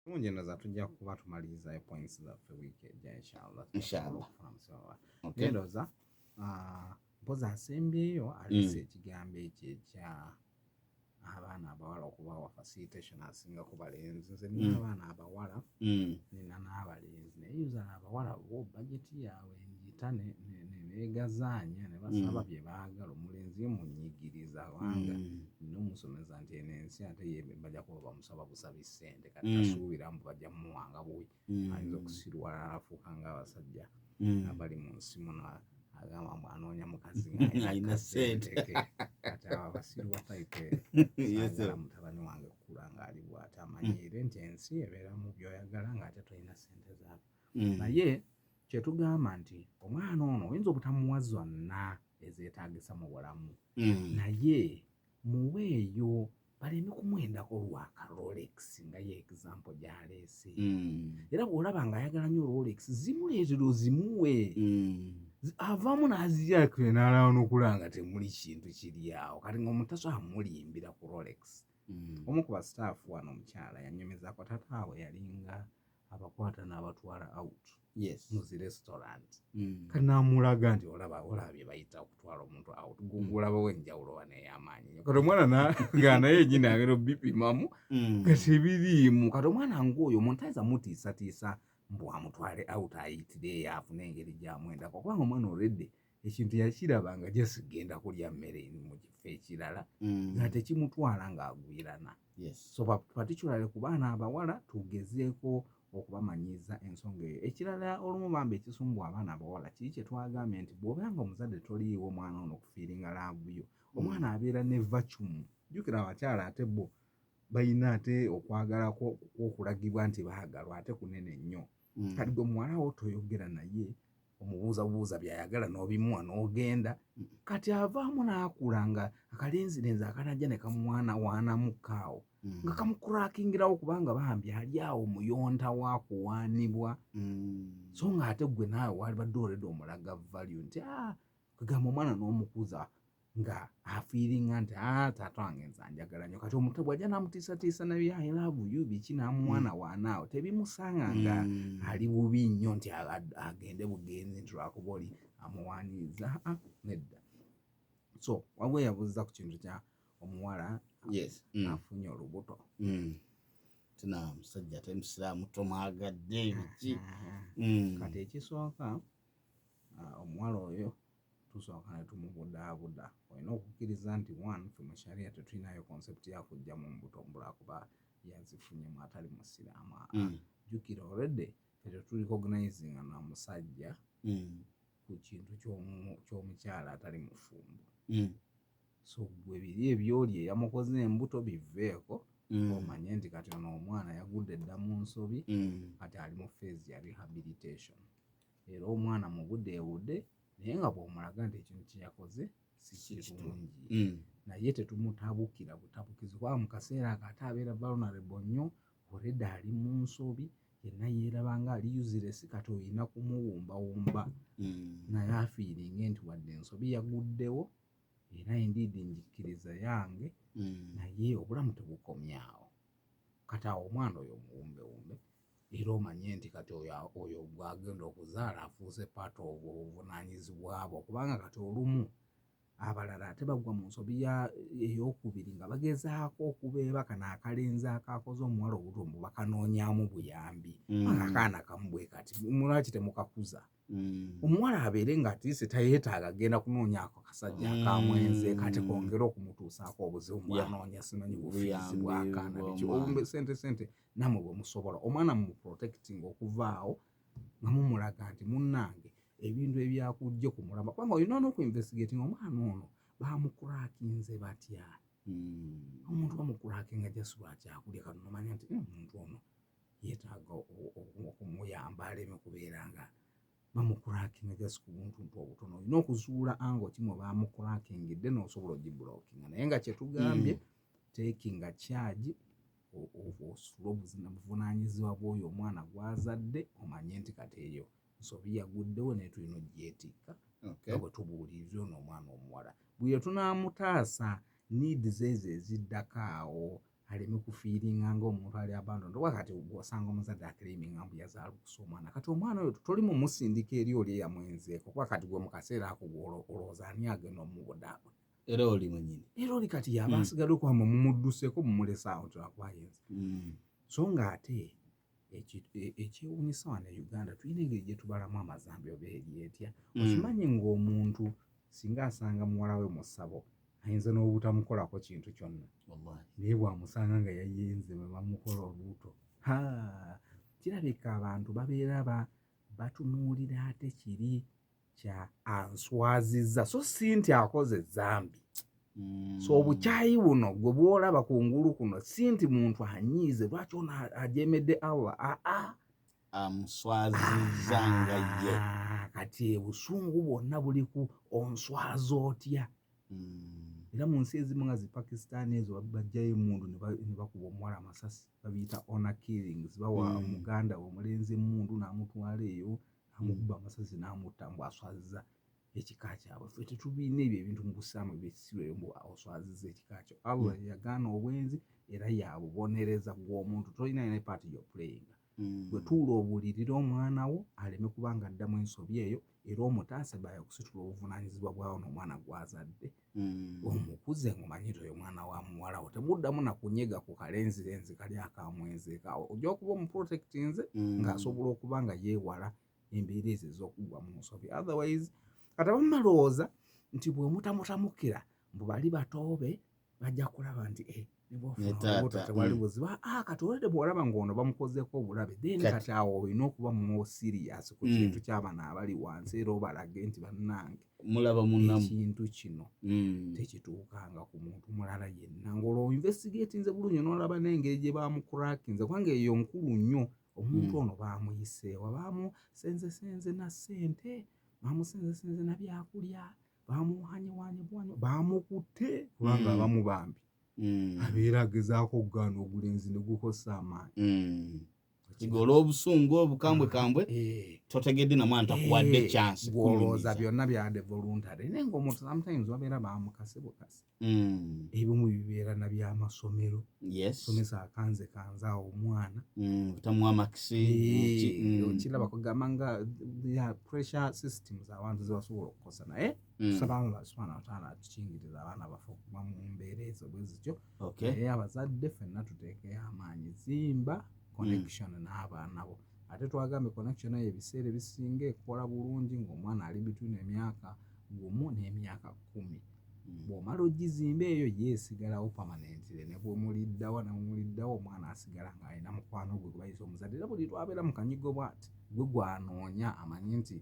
Bulungi, ndowooza tujja kuba tumalirizayo points zaffe wiiki ejja, inshallah. Inshallah. Naye ndowooza mpozi asembyeyo aleese ekigambo ekyo ekya abaana abawala okubawa facilitation asinga ku balenzi. Nze nina abaana abawala, nina n'abalenzi, naye usually abawala bo budget yaabwe njita ne beegazaanya ne basaba bye baagala. Omulenzi ye munyigiriza, kubanga nina omusomesa nti eno ensi ate ye bajja kuba bamusaba busabi ssente. Kati tasuubira mbu bajja mumuwanga buwi, ayinza okusirwala afuuka ng'abasajja abali mu nsi muno, agamba mbu anoonya mukazi alina ssente. Kati abo abasiru ba type, saagala mutabani wange kukula ng'ali bw'ati, amanyiire nti ensi ebeeramu by'oyagala ng'ate tolina ssente zaabyo. Naye kyetugamba nti omwana ono oyinza obutamuwa zonna ezeetaagisa mu bulamu, naye muweeyo baleme kumwendako lwaka Rolex nga ye example gy'aleese. Era bw'olaba ng'ayagala nnyo Rolex, zimuleetera ozimuwe. Avaamu n'azirya n'alawanukula nga temuli kintu kiri awo. Kati ng'omuntu tasobola mulimbira ku Rolex. Omu ku ba staff wano omukyala yanyumizaako taata we yalinga abakwata n'abatwala out mu zi restaurant. Kati n'amulaga nti olaba, olaba bye bayita okutwala omuntu out, gulabawo enjawulo wano ey'amaanyi nnyo. Kati omwana nga naye yennyini agenda obipimamu nga tebiriimu. Kati omwana ng'oyo omuntu ayinza mutiisatiisa mbu amutwale out ayitire eyo afune engeri gyamwendako, kubanga omwana already ekintu yakiraba nga just genda kulya mmere mu kifo ekirala, nga tekimutwala ng'agwirana. So particularly ku baana abawala, tugezeeko okubamanyiiza ensonga eyo. Ekirala, olumu bambi ekisumbuwa abaana abawala kiri kye twagambye nti bw'obeera nga omuzadde toliiwo omwana ono okufeelinga love yo, omwana abeera ne vacuum. Jjukira abakyala ate bo balina ate okwagala kwokulagibwa nti baagalwa ate kunene nnyo. Kati gwe muwala wo toyogera naye, omubuuza buuza byayagala n'obimuwa n'ogenda. Kati avaamu n'akula nga akalenzirenzi akanajja ne kamuwaanawaanamuko awo nga kamukurakingirawo, kubanga bambi ali awo muyonta wakuwaanibwa. So nga ate gwe naawe walibadde already omulaga value nti kagamba omwana n'omukuza nga afeelinga nti taata wange nze anjagala nnyo. Kati omuntu bw'ajja n'amutiisatiisa nabya "I love you" biki n'amuwaana waana awo, tebimusanga nga ali bubi nnyo nti agende bugenzi nti lwakuba oli amuwaaniriza. Nedda. So waliwo eyabuuza ku kintu kya omuwala afunye olubuto. Tina musajja ate musiraamu, tomwagadde, biki? Kati ekisooka, omuwala oyo tusooka ne tumubudaabuda. Olina okukkiriza nti one, ffe mu sharia tetulinayo concept ya kujja mu mbuto mbulakuba yazifunyemu atali musiraamu. Jjukira already ffe teturecognizinga na musajja ku kintu ky'omukyala atali mufumbo. So gwe biri ebyoli eyamukoze embuto biveeko, omanye nti kati ono omwana yagudde dda mu nsobi. Kati ali mu phase ya rehabilitation, era omwana mubudeebude, naye nga bw'omulaga nti ekintu kye yakoze si kirungi. Naye tetumutabukira butabukizi, kubanga mu kaseera ako ate abeera vulnerable nnyo, already ali mu nsobi, yenna yeeraba nga ali useless. Kati olina kumuwumbawumba naye afeelinge nti wadde ensobi yaguddewo, era indeed njikkiriza yange, naye obulamu tebukomyawo. Kati awo omwana oyo omuwumbewumbe, era omanye nti kati oyo bwagenda okuzaala afuuse part of obuvunaanyizibwa bwo, kubanga kati olumu abalala ate bagwa mu nsobi ey'okubiri nga bagezaako okubeeba kano akalenzi akakoze omuwala obuto mbu bakanoonyaamu buyambi. Akaana kamu bwe kati mulwaki temukakuza? Omuwala abeere nga atiise tayeetaaga genda kunoonya ako kasajja akamwenze kati kongere okumutuusaako obuzibu bwanoonya simanyi bufiizi bwakaana biki, obumbe sente sente. Nammwe bwe musobola omwana mumuprotecting okuvaawo nga mumulaga nti munnange ebintu ebyakujje ku mulama, kubanga olina n'okuinvestigating omwana ono bamukurakinze batya. Omuntu bamucrackinga just lwakyakulya, kati nomanya nti omuntu ono yeetaaga okumuyamba aleme kubeera nga bamucrackinga just ku buntuntu obutono. Olina okuzuula angle kimwe bamucrackingidde n'osobola ogiblockinga. Naye nga kyetugambye, takinga charge, ositule obuvunaanyizibwa bw'oyo omwana gw'azadde, omanye nti kati eyo nsobi yaguddewo, naye tulina ogyetikka nga bwe tubuulirira ono omwana omuwala bwe tunaamutaasa needs ezo eziddako awo. Aleme kufeelinga ngaomuntu ali abandoned. Oba kati bw'osanga omuzadde aclaiminga mbu yazaalukusa omwana, kati omwana oyo toli mumusindika eri oli eyamwenzeeko, kuba kati gwe mu kaseera ako olowooza ani agenda omubudaabuda? Era oli mwenyini. Era oli kati yaba asigadde okuba mwe mumudduseko, mumulesaawo nti lwakuba yenze. So ng'ate ekyewuunyisa, wano e Uganda tulina engeri gye tubalamu amazambi oba eri etya. Okimanyi ng'omuntu singa asanga muwala we mu ssabo, ayinza n'obutamukolako kintu kyonna, Wallahi. Naye bw'amusanga nga yayenze, bwe bamukola olubuto, ha, kirabika abantu babeera batunuulira ate kiri kya answazizza, so si nti akoze ezambi. So obukyayi buno gwe bwolaba kungulu kuno, si nti muntu anyiize, lwaki ono ajemedde Allah, aa. Amuswazizza nga ye. Ah, kati obusungu bwonna buli ku onswaza otya. Era mu nsi ezimu nga zi Pakistan ezo, bajjayo emundu ne bakuba omuwala amasasi, babiyita honor killings. Bawa muganda we omulenzi emundu n'amutwala eyo, n'amukuba amasasi n'amutta, mbu aswaziza ekika kyabwe. Ffe tetubiina ebyo ebintu mu busiraamu ebyekisiru eyo, mbu oswaziza ekika kyo. Allah yagaana obwenzi era yabubonereza. Gwe omuntu tolina ne part gy'oplayinga. Bwe tuula obuulirire omwana wo aleme kuba nga addamu ensobi eyo, era omutaase baye okusitula obuvunaanyizibwa bwawo n'omwana gw'azadde. Omukuze ng'omanyi nti oyo mwana wa muwala wo, temuddamu nakunyega ku kalenzirenzi kali akamwenzeekaawo. Ojja okuba omuprotectinze ng'asobola okuba nga yeewala embeera ezo ez'okugwa mu nsobi. Otherwise kati abamu balowooza nti bw'omutamutamukira mbu bali batoobe bajja kulaba nti eh, ne bw'ofuna Ne taata, olubuto tewali buzibu. Ah, kati olwedde bw'olaba ng'ono bamukozeeko obulabe, then kati awo olina okuba more serious ku kintu ky'abano abali wansi, era obalage nti bannange, mulaba munamu. Ekintu kino tekituukanga ku muntu mulala yenna. Ng'olwo investigatinze bulungi n'olaba n'engeri gye bamukurakinze, kubanga eyo nkulu nnyo. Omuntu ono bamuyiseewa, bamusenzesenze na ssente, bamusenzesenze na byakulya, bamuwanyewanye buwanyo, bamukutte, kubanga abamu bambi abeera agezaako okugaana ogulenzi ne gukosa amaanyi. Kiga olw'obusungu obukambwe kambwe, totegedde na mwana takuwadde chance Gwolowooza kunyumiza. Byonna byadde voluntary, naye ng'omuntu sometimes babeera bamukase bukase. Ebimu bibeera na byamasomero. Somesa akanze kanze awo omwana. Butamuwa makisi. Okiraba kugamba nga ya pressure systems abantu zebasobola okukosa, naye tusaba Allah subhanahu wataala atukingiriza abaana baffe okuba mu mbeera ezo bwe zityo. Naye abazadde ffenna tuteekeyo amaanyi, zimba connection n'abaana bo. Ate twagambye connection eyo ebiseera ebisinga ekola bulungi ng'omwana ali between emyaka 1 n'emyaka 10. Bw'omala ogizimba eyo, ye esigalawo permanently, ne bwemuliddawa ne bwemuliddawa, omwana asigala ng'alina mukwano gwe gwe bayita omuzadde. Era buli lwabeera mu kanyigo bw'ati, gwe gwanoonya, amanyi nti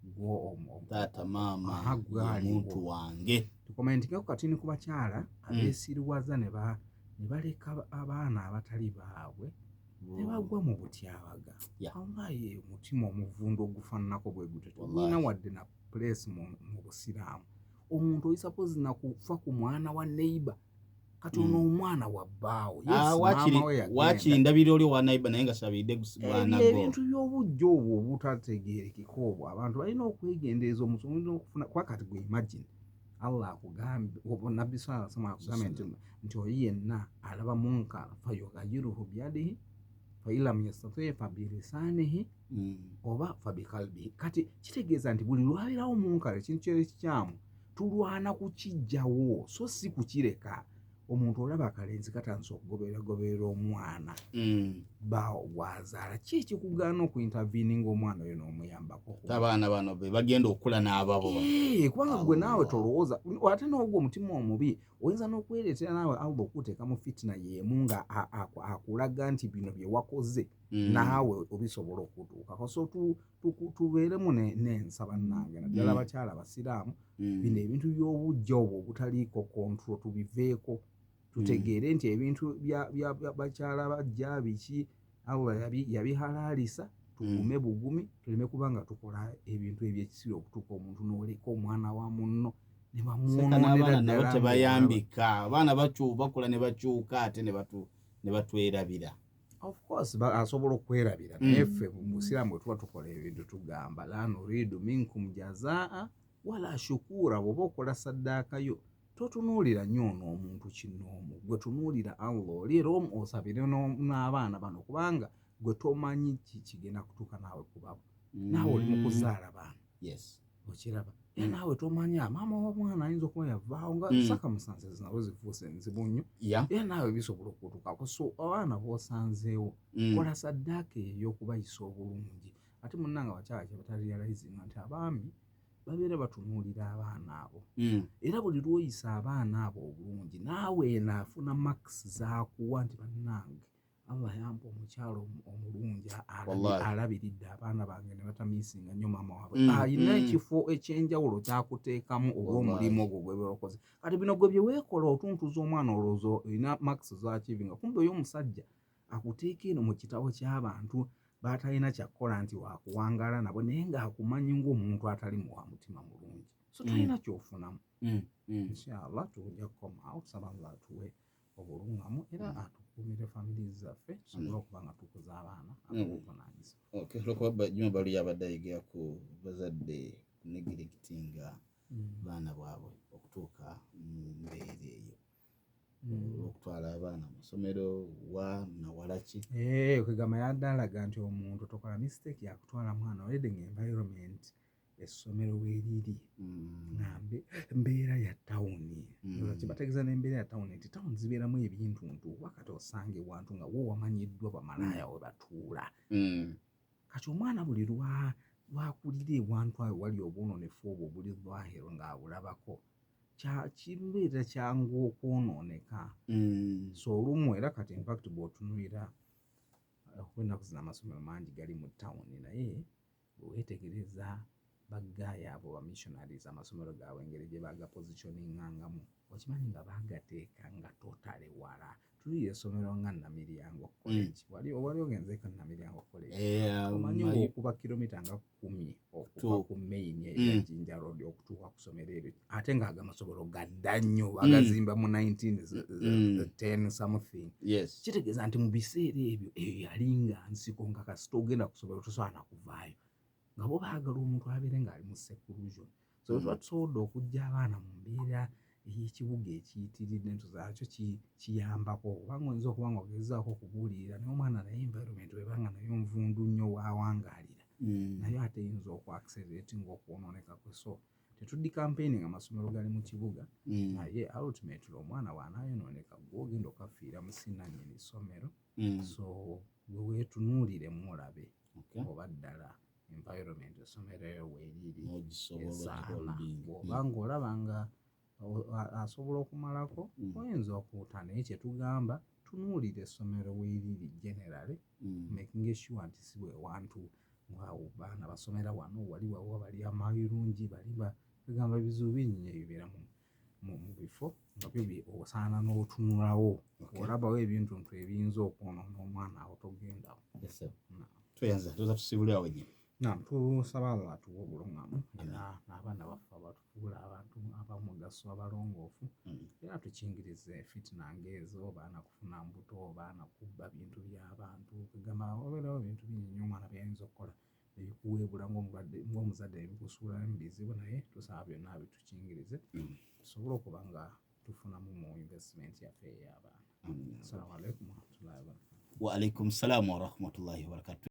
gwo Taata, maama, Aha, gwe ye aliwo. muntu wange. Tucommentingako katini ku bakyala abeesiriwaza ne baleka abaana abatali baabwe ne bagwa mu butyabaga. Wallahi, omutima omuvundo ogufaananako bwe gutyo tegulina wadde na place mu busiraamu. Omuntu oli suppose nakufa ku mwana wa neighbor, kati ono omwana wa bbaawo. Yes, Ah, maama we yagenda. Waakiri ndabira oli owa neighbor naye nga sabiridde Ebyo gwanago. ebintu by'obujja obwo obutategeerekeka obwo, abantu balina okwegendereza. Omusomo olina okufuna, kuba kati gwe imagine Allah akugambye, nabbi sallallahu alaihi wasallam akugambye nti oyo yenna alaba munkar, fayughayiruhu biyadihi, failam yastati fabilisanihi oba fabikalbihi. Kati kitegeeza nti buli lwabeerawo munkar, ekintu kyero ekikyamu, tulwana kukijjawo so si kukireka. Omuntu olaba akalenzi katandise okugoberera omwana baawo gwazaala, ki ekikugaana okuinterveninga omwana oyo n'omuyambako? Abaana bano be bagenda okukula n'ababo. Kubanga gwe naawe tolowooza, ate n'ogwo omutima omubi oyinza n'okwereetera naawe Allah okuteeka mu fitina y'emu nga akulaga nti bino bye wakoze naawe obisobola okutuukako. So tubeeremu n'ensa bannange, naddala abakyala abasiraamu. Bino ebintu by'obujja obwo obutaliiko control tubiveeko, tutegeere nti ebintu bya bakyala bajja biki, Allah yabihalaalisa. Tugume bugumi, tuleme kuba nga tukola ebintu ebyekisiru okutuuka omuntu n'oleka omwana wa munno ne Seka bamwonoonera n'abaana nabo ddala. Tebayambika, abaana bakula ne bakyuka ate ne batwerabira. Of course asobola okwerabira, naye ffe mu busiraamu bwe tuba tukola ebintu tugamba la nuridu minkum jazaa wala shukura. Bw'oba okola saddaaka yo, Totunuulira nnyo ono omuntu kinoomu, gwe tunuulira Allah oli, era osabire n'abaana bano, kubanga gwe tomanyi kigenda kutuuka naawe kubabo. Naawe oli mu kuzaala baana. Okiraba, era naawe tomanya maama w'omwana ayinza okuba yavaawo nga circumstances nazo zifuuse nzibu nnyo, era naawe bisobola okutuukako. So abaana b'osanzeewo, kola saddaaka ey'okubayisa obulungi. Ate munnange, abakyala kyebatarealizinga nti abaami babeera batunuulira abaana abo, era buli lwoyisa abaana abo obulungi, naawe eno afuna marks zakuwa nti, "Bannange, Allah yampa omukyalo omulungi, alabiridde abaana bange ne batamisinga nnyo maama waabwe." Ayina ekifo ekyenjawulo kyakuteekamu olw'omulimu ogwo gwebeokoze. Kati bino gwe bye weekola, otuntuza omwana, olowooza olina marks zachievinga, kumbe oyo omusajja akuteeka eno mu kitabo ky'abantu batalina kyakkola nti wakuwangaala nabo, naye ng'akumanyi ng'omuntu atali muwa mutima mulungi, so talina kyofunamu. Inshallah tujja kukomaawo. Tusaba Allah atuwe obulungamu era atukuumire family zaffe, tusobole okuba nga tukuza abaana ab'obuvunanyizibwa. Olwokuba Juma Balu yabadde ayogera ku bazadde neglectinga baana bwabwe okutuuka mu mbeera eyo, olwokutwala abaana mu ssomero wa nawalaki. Kwegamba yadde alaga nti omuntu tokola mistake yakutwala mwana already nga environment essomero weeriri nga mbeera ya tawuni. Kibategeeza n'embeera ya tawuni nti tawuni zibeeramu ebintuntu, wakati osanga ewantu nga wo wamanyiddwa bamalaaya we batuula. Kati omwana buli lwakulira ewantu awo wali obwononefu obwo obuli lwahero ng'abulabako, kibeera kyangu okwonooneka. So olumu era kati infact bw'otunuulira okuba ennaku zino amasomero mangi gali mu tawuni, naye bwe weetegereza baggaaya abo ba missionaries, amasomero gaabwe engeri gye bagapositioningangamu, okimanyi nga baagateeka nga totally wala. Tuliyo essomero nga Namilyango College, wali ogenzeeko Namilyango College? Omanyi ng'okuba kilomita nga 10 okuva ku main eya Jinja Road okutuuka ku ssomero eryo, ate ng'ago amasomero gadda nnyo, bagazimba mu 1910 something. Kitegeeza nti mu biseera ebyo eyo yali nga nsiko, nga kasita ogenda ku ssomero tosobola nakuvaayo, nga bo baagala omuntu abeere ng'ali mu seclusion. So tuba tusobodde okuggya abaana mu mbeera ey'ekibuga ekiyitiridde, nti akyo kiyambako, kubanga oyinza okuba nga ogezaako okubuulirira naye omwana, naye environment bwebanga nayo nvundu nnyo waawangaalira, naye ate eyinza okuacceleratinga okwonooneka kwe. So tetudi campaign nga amasomero gali mu kibuga, naye ultimately omwana bw'anaayonooneka, gw'ogenda okafiira mu sinanyini ssomero. So gwe weetunuuliremu olabe oba ddala environment essomero eyo weeriri esaana. Bw'oba ng'olaba nga asobola okumalako, oyinza okuwuta, naye kyetugamba tunuulira essomero weeriri generally, making sure nti si bwe wantu ngaawo baana basomera wano wali wawa bali amayirungi bali bagamba ebizibu bingi nnyo ebibeera mu bifo nga byo osaana n'otunulawo, olabawo ebintu ntu ebiyinza okwonoona omwana awo togendawo. Tweyanza, tuza tusibule awo nyini. Naam, tusaba Allah atuwe obulungamu era n'abaana baffe abatufuula abantu abamugaso, abalongoofu, era tukingirize fitina ng'ezo, baana kufuna mbuto, baana kubba bintu by'abantu. Kugamba wabeerawo ebintu bingi nnyo omwana byayinza okukola ebikuweebula ng'omuzadde, ebikusuula mu bizibu, naye tusaba byonna bitukingirize, tusobole okuba nga tufunamu mu investment yaffe ey'abaana. Assalamu alaikum warahmatullahi wabarakatu. Wa alaikum salamu warahmatullahi wabarakatu.